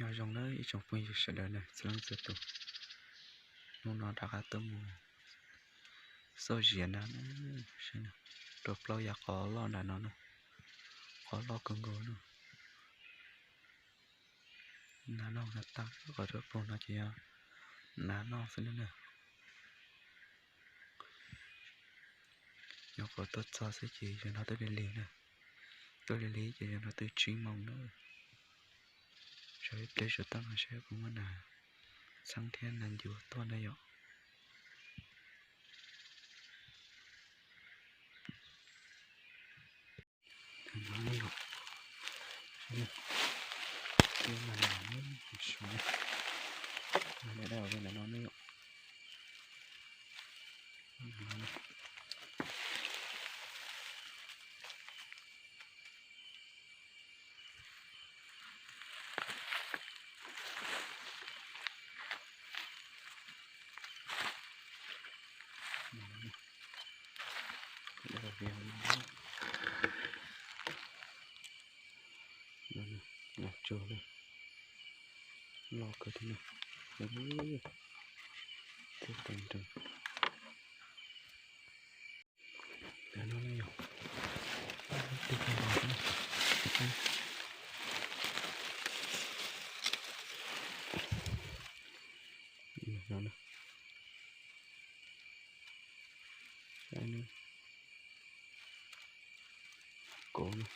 Nyob zoo na ib tsoom phooj ywg sawv daws na, txhua leej txhua tus, hnub no rov qab tuaj mus xauj zias na, rau plaub yav qhov loj nram no na, qhov loj kawg nkaus na. Nas noj tas, qhov rau pug no ces yog nas noj xwb na. Nyuam qhuav tuaj txog xwb ces yog no twb lig lig na, twb lig lig ces yog no twb tsib moos na. Sawv ib pliag saum toj no saib puas muaj nas txheeb thiab nas ncuav tuaj na yom. Nas tsuag na, loj kawg thiab na, thiab teev rau. Cov no yog tig kawg nkaus thiab. No na, saib na, kauv na.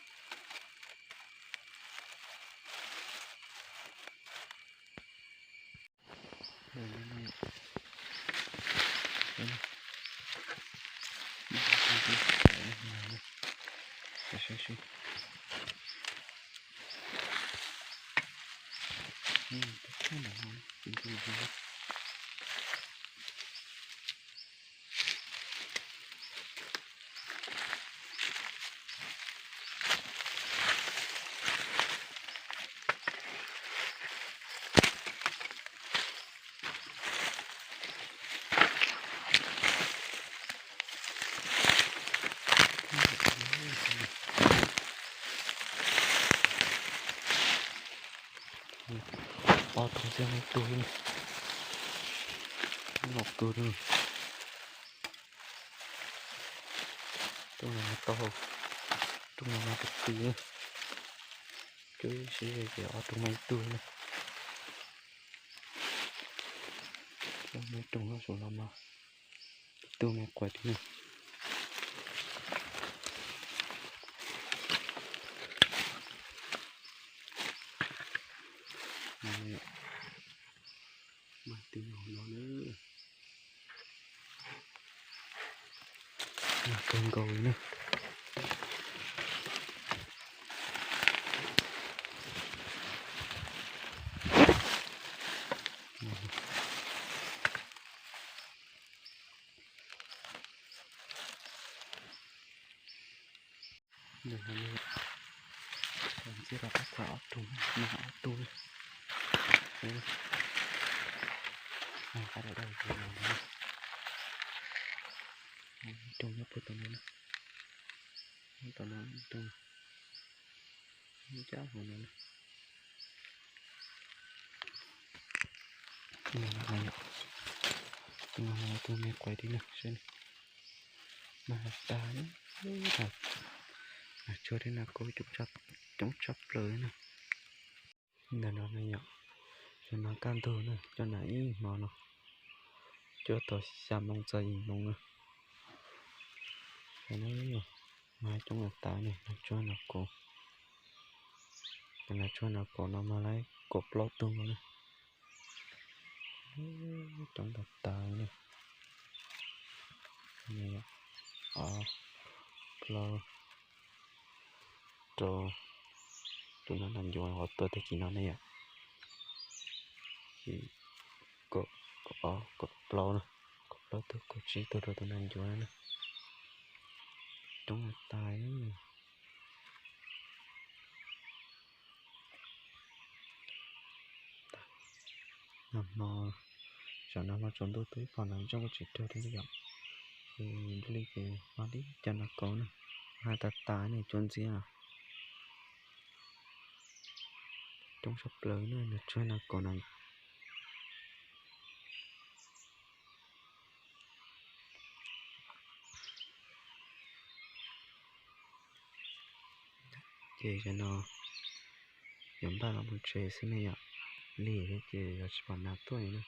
Ob tug xiab ib tug, loj kawg li. Tug no mas tau, tug no mas tau ti, twb sib ze ces ob tug mas ib tug na. Ob tug no saum no mas ib tug me quav tib na. Mas tib no na, kawg nkaus li na. Ntxiv rau ob tug, ob tug, qab dau dau, ib tug nyob puag tom no, tom no ib tug, cab hauv no na. Tus no yog tus me quav tib na, saib na, mas tag, nas tsuag thiab nas kauv coob tshaj plaws na. Ntawm no na yom, tam no kaj ntug na, cov nas ib hmo no, cuaj tau xya moo txog yim moo na. Mas coob tas tas na, nas tsuag nas kauv, nas tsuag nas kauv no mas lawv kaum plaub tug no na. Coob tas tas na. Ob, plaub, rau, tus no nas ncuav ho tuaj tag kis no ne yom. Kaum, kaum ob, kaum plaub na, kaum plaub tug, kaum tsib tug rau tus nas ncuav na. Coob tas tas. Nag hmo, tsam nag hmo tsaus ntuj twb pom nas zoo tsis raug thiab yom. Dub li ces ho tib co nas kauv na, hais tas tas ne, cuab ntxiab. Coob tshaj plaws na, nws tsuag no kaum na. Ces cov no yuav npaj los mus tsev xwb ne yom. Lig thiab ces yog tsis pom nas tuaj li na.